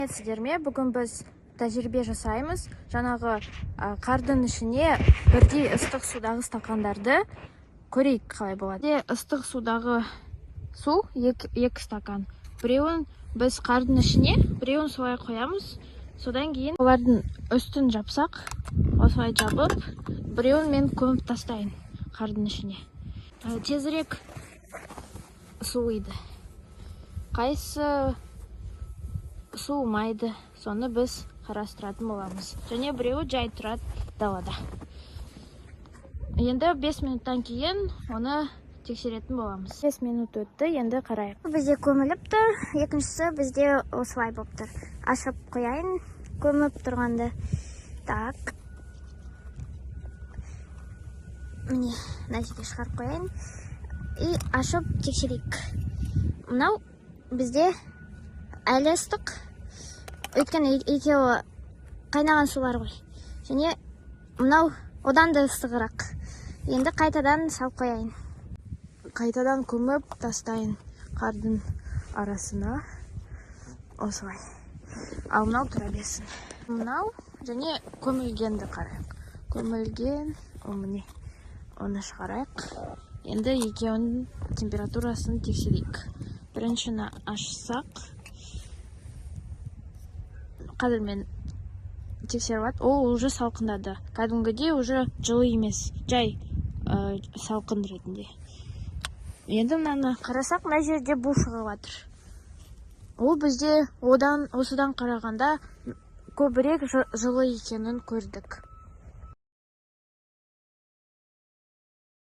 Сәлеметсіздер ме? Бүгін біз тәжірибе жасаймыз. Жаңағы қардың ішіне бірдей ыстық судағы стакандарды көрейік, қалай болады. Де ыстық судағы су екі стакан. Біреуін біз қардың ішіне, біреуін солай қоямыз. Содан кейін олардың үстін жапсақ, осылай жабып, біреуін мен көміп тастайын қардың ішіне. Тезірек суиды. Қайсы суымайды, соны біз қарастыратын боламыз. Және біреуі жай тұрады далада. Енді 5 минуттан кейін оны тексеретін боламыз. 5 минут өтті, енді қарайық. Бізде көміліп тұр, екіншісі бізде осылай болып тұр. Ашып қояйын көміп тұрғанды. Так. Міне, мына жерге шығарып қояйын. И ашып тексерейік. Мынау бізде әлі ыстық. Өйткені екеуі қайнаған сулар ғой. Және мынау одан да ыстығырақ. Енді қайтадан салып қояйын. Қайтадан көміп тастайын қардың арасына. Осылай. Ал мынау тұра берсін. Мынау және көмілгенді қарайық. Көмілген, о, міне. Оны шығарайық. Енді екеуінің температурасын тексерейік. Біріншіні ашсақ, қазір мен тексеріп алады. Ол уже салқындады. Кәдімгідей уже жылы емес, жай салқын ретінде. Енді мынаны қарасақ, мына жерде бу шығып жатыр. Ол бізде одан осыдан қарағанда көбірек жылы екенін көрдік.